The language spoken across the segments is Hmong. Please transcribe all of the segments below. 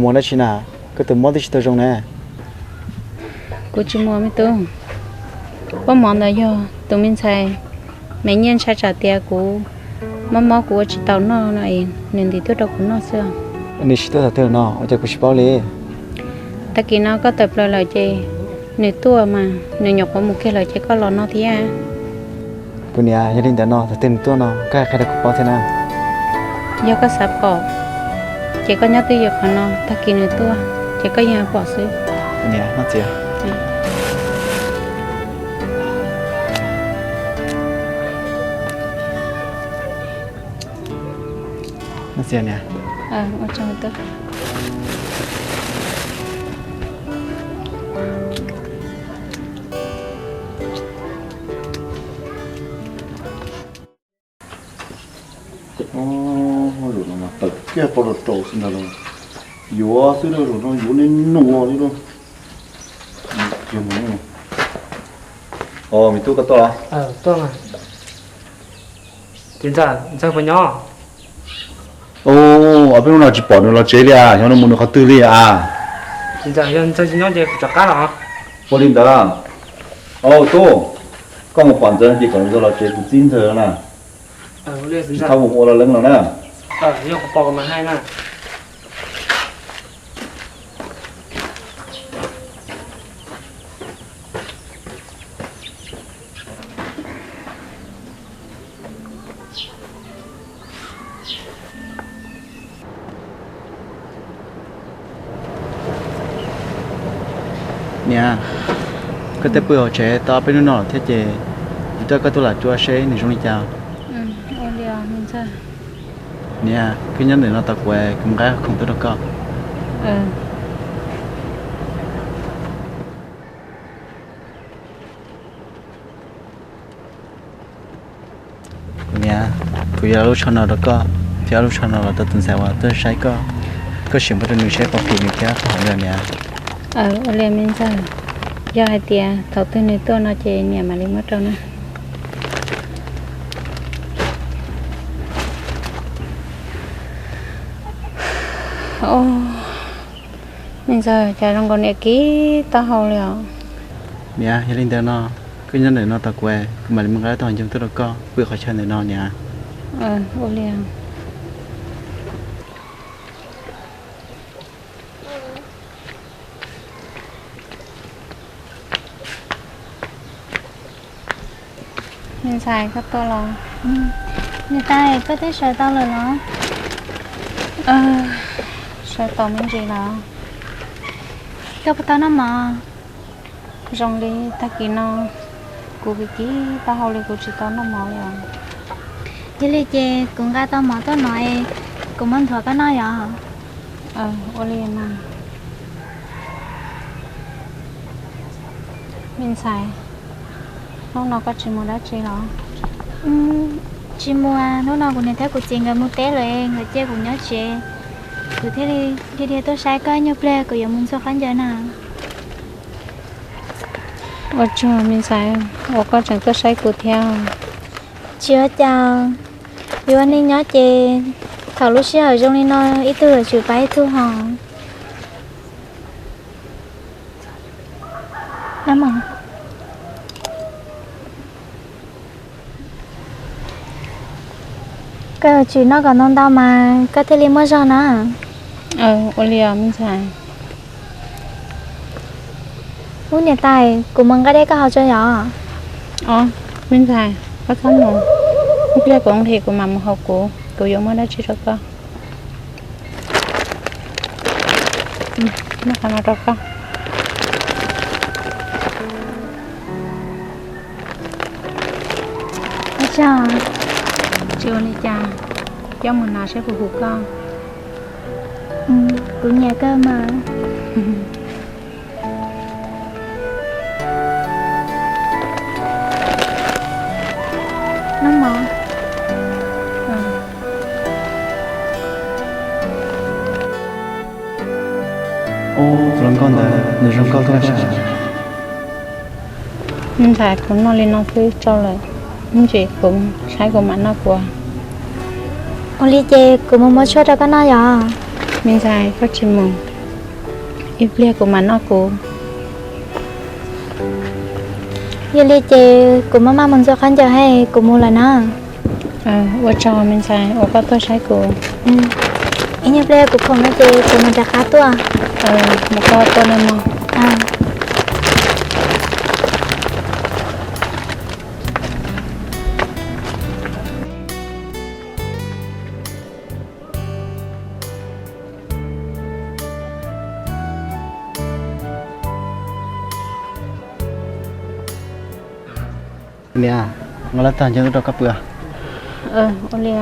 Muaj dab tsi na? Koj tus mob twb tsis tau zoo ne. Kuv tsis muaj me tub. Pob mov ntawd yog tus me ntxhais Me Nyiaj ntshai tsam tias kuv mob mob kuv ua tsis tau noj no es nws ntim tuaj rau kuv noj xwb. Nws tsis tuaj thaum twg no ua cas kuv tsis paub li? Tag kis no koj tawm plaws lawm ces nws tuaj mas nws nyuam qhuav mus kiag lawm ces koj los no thiab. Kuv niam, yog li ntawd no thaum twg nws tuaj no koj hais qhia rau kuv paub thiab na. Yog koj xav pom ces koj nyob twj ywm qhov no, tag kis nws tuaj ces koj yeej pom xwb. Kuv niam, noj txiv. Noj txiv niam. Lawm no mas tawm kiag pov los rau xwb ntag los. Yuav xwb lawm no, yuav niaj nua li lauj. Os, me tub koj tuaj los? Txiv ntxawm, ntxawg puas nyob? Ob peb hnub no tsis pom nws los tsev li as, xyov nws mus nws qhov twg li as. Txiv ntxawm, yog ntxawg tsis nyob ces kuv rov qab los. Ua li ntawd. Au tub, koj mus pom ntxawg ces kom ntxawg los tsev, kuv txib ntxawg na. Tsis txhob mus ua lo leeb los na. Niam, koj twb pw hauv tsev tau ob peb hnub no lawm thiab ces kuv coj koj tuaj lam cuab seb nws zoo li cas. Niam, koj nyob ntawm no tos kuv, kuv mus nqa khoom tuaj rau koj. Kuv niam, kuv yuav ob lub tsho no rau koj, thiab ob lub tsho no los rau tus ntxhais uas tuaj saib koj. Koj sim muab rau nws seb puas phim nws thiab puas haum li niam. Ua li me ntxawg, yog hais tias thaum twg nws tuaj no ces niam mam li muab rau na. Me ntxawg, cas zoo nkaus niam kis taub hau li os. Niam, yog li ntawd no koj nyob ntawm no tos kuv, kuv mam li mus nqa ib tug hav ncoog tuaj rau koj pw qhov chaw ntawm no niam. Ua li. Me ntxhais, koj tuaj los? Niam tais, koj twb sawv tau lawm los? Sawv tau me ntsis los. Koj puas tau noj mov? Zoo li tag kis no kuv kis kis taub hau li kuv tsis tau noj mov li os. Yog li ces kuv nqa tau mov tuaj no es kuv muab nthuav koj noj yom. Ua li mas. Me ntxhais, hnub no koj tsis mus dab tsi los? Tsis mus, hnub no kuv niam thiab kuv txiv nkawd mus teb lawm, nkawd cia kuv nyob tsev. Kuv thiaj li dhia dhia tuaj saib koj ib nyuag pliag, kuv yuav mus ntxuag khaub ncaws na. Ua tsaug me ntxhais uas koj tseem tuaj saib kuv thiab. Tsis ua cas, yus ua neej nyob ces thaum lub sij hawm zoo li no ib tug yuav tsum pab ib tug hos. Koj yuav tsum noj kom ntau ntau mas koj thiaj li muaj zog na. Ua li os me ntxhais. Ub niam tais, kuv mus nqa dej koj haus tso yom. Os me ntxhais, koj txhob mus, ib pliag kuv nqhis kuv mam mus haus kuv, kuv yuav muab dab tsi rau koj. Muab qhov no rau koj. Tsis ua li cas, coj mus hnav seb puas huv koj. Kuv nyiam kawg mas. Noj mov. Tus hluas nkauj ntawd nws zoo nkauj thiab sas. Me ntxhais, kuv noj li no xwb tsau lawm, ib ntsis kuv saib kuv mam noj kuv. Ua li ces kuv mus muab tshuaj rau koj noj yom. Me ntxhais, koj tsis mus, ib pliag kuv mam noj kuv. Yog li ces kuv maj maj mus ntxuav khaub ncaws hais kuv mus lawm na. Ua tsaug me ntxhais uas koj tuaj saib kuv. Ib nyuag pliag kuv khoom no ces kuv mus rov qab tuaj. Mus koj tuaj no mog. Niam, nqa lawv tag nrho rau koj pw. Ua li.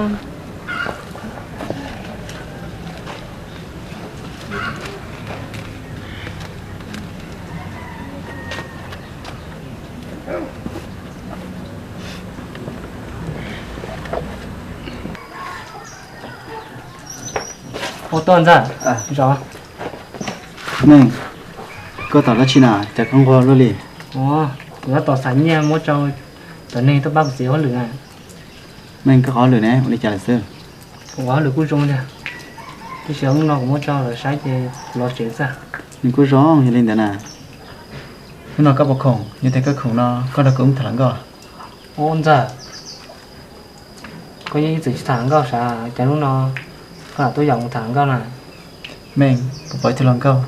Ua tuaj ntxawm, zov. Meej, koj tom dab tsi na, cas koj nquag luaj li? Ua, kuv tab tom xav nyiaj muab rau cov neeg tuaj pab kuv txiv hauj lwm na. Meej, koj qhov hauj lwm ne, ua li cas lawm xwb? Kuv qhov hauj lwm kuj zoo tiag, tiam sis hnub no kuv muab rau lawv saib ces kuv los tsev xwb. Nws kuj zoo yog li ntawd na. Hnub no koj puas khoom? Yog tias koj khoom no koj nrog kuv mus tham hluas nkauj. Ua ntxawm, koj yeej ib txwm tsis tham hluas nkauj sav, cas hnub no koj lam tuaj yaum mus tham hluas nkauj na? Meej, kuv pom ib tug hluas nkauj,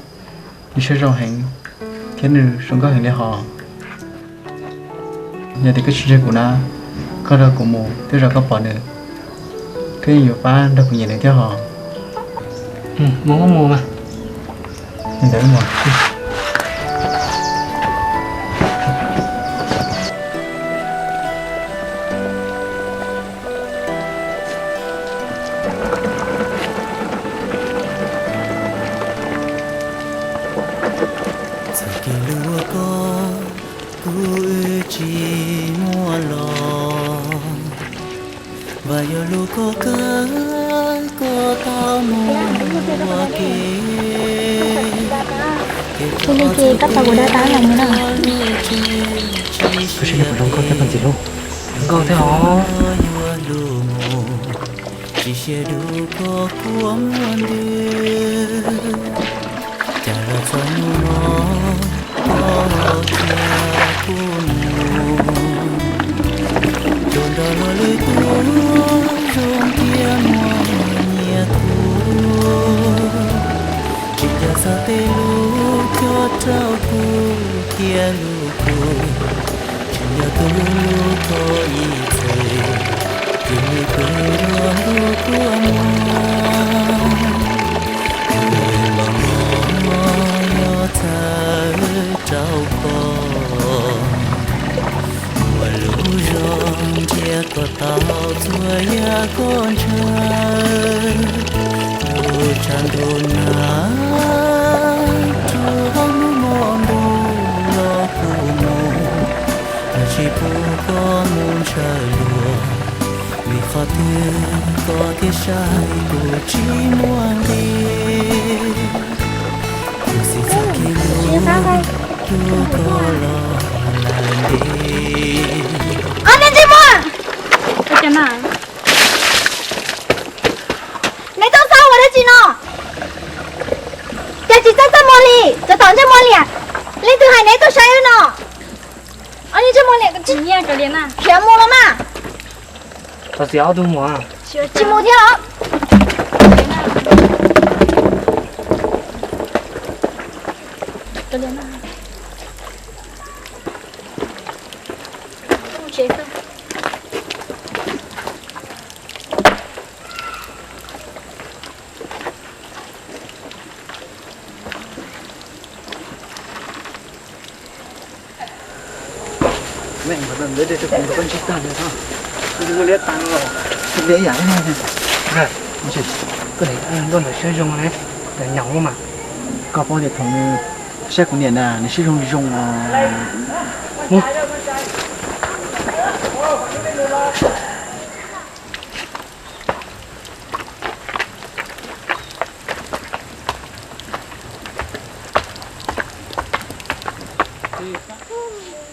nws siab zoo heev thiab nws zoo nkauj heev li hos. Yog tias koj tsis ntseeg kuv na, koj nrog kuv mus, tej zaum koj pom nws, koj yeej yuav pab nrog kuv nyiam nws thiab hos. Mus, mus mas. Txoj kev hlub koj kuv wb tsis muaj los, vam yog lub koj kawg koj tau mus ua ke. Ces li ces koj tau kuv dab tab los mus na. Koj saib nws puas zoo nkauj thiab koj ntxim hlub? Zoo nkauj thiab os. Yuav hlub mus, tsis siab dub koj kua muag ntws. Cas los txog hnub no koj cia kuv mus, tsuas nrog luag lwm tus zoo thiab muaj nyias khuj. Tsis nco txog tej lus cog rau kuv thiab lub kua, tsis nco tus hlub koj ib txhis, cia li pw luag lub kua muag. Tus los no yog txhawb rau koj, ua lub zog nrhiav koj tau txhua yam koj ntshaw. Lub tshav ntuj nag, rua hnub hmo ntuj los kuv mus, los tsis pub koj mus ntshaw luag, vim qhov twg koj thiaj saib kuv tsis muaj nqis. Kuv xav txog kev hlub, hlub koj los lawm ntev. Koj niag ntsej muag! Neb tuaj xauj ua dab tsi no? Cas tsis txaj txaj muag li, cov tom ntsej muag liam. Leej twg hais neb tuaj saib wb no? Ob niag ntsej muag liam, khiav mus los mas. Tsis mus thiab los? Koj niam nkauj ntawd siab zoo ne, nyaum mas. Koj paub tias thaum nws saib kuv niam na, nws siab zoo zoo os.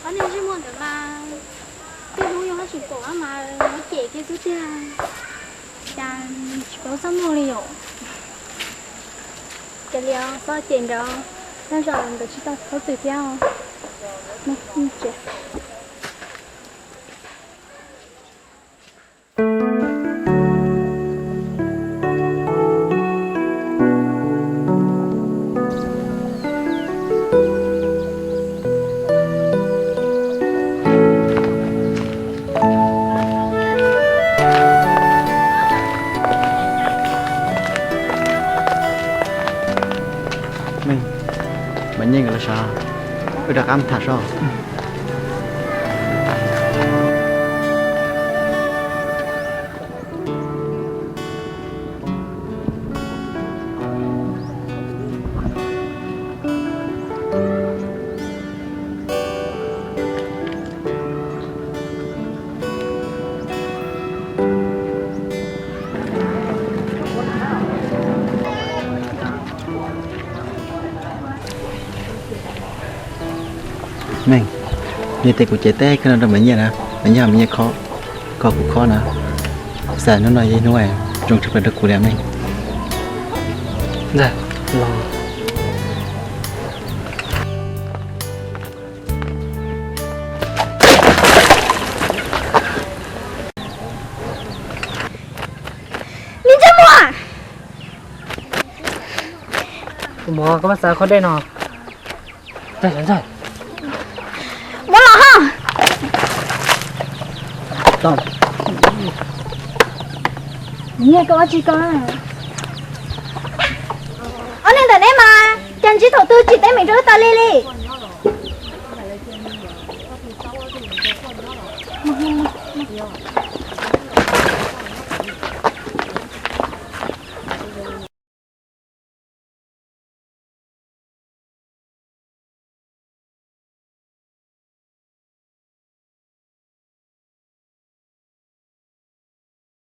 Ob niag ntsej muag ntawd mas, tej hnub yog haj tseem pom mas muab cem kiag xwb tiag, cas tsis paub txaj muag li yom. Li os, koj ces nrov, tej zaum nkawd tsis tau khaub twm thiab os. Meej, Maiv Nyiaj nkawd los sav, wb rov qab tham seb. Meej, yog tias kuv cev teb koj no rau Maiv Nyiaj na, Maiv Nyiaj, Maiv Nyiaj khob, kom kuv khob na, xav hnub no yog ib hnub zoo tshaj plaws rau kuv li Meej. Ni Ntxawg Muas, Mus, koj maj xav khob dej no. Mus los ho. Niag koj ua tsis koj, ob niag ntawm neb mas cas ntsib thaum twg tsis teb meem rau wb tas li li.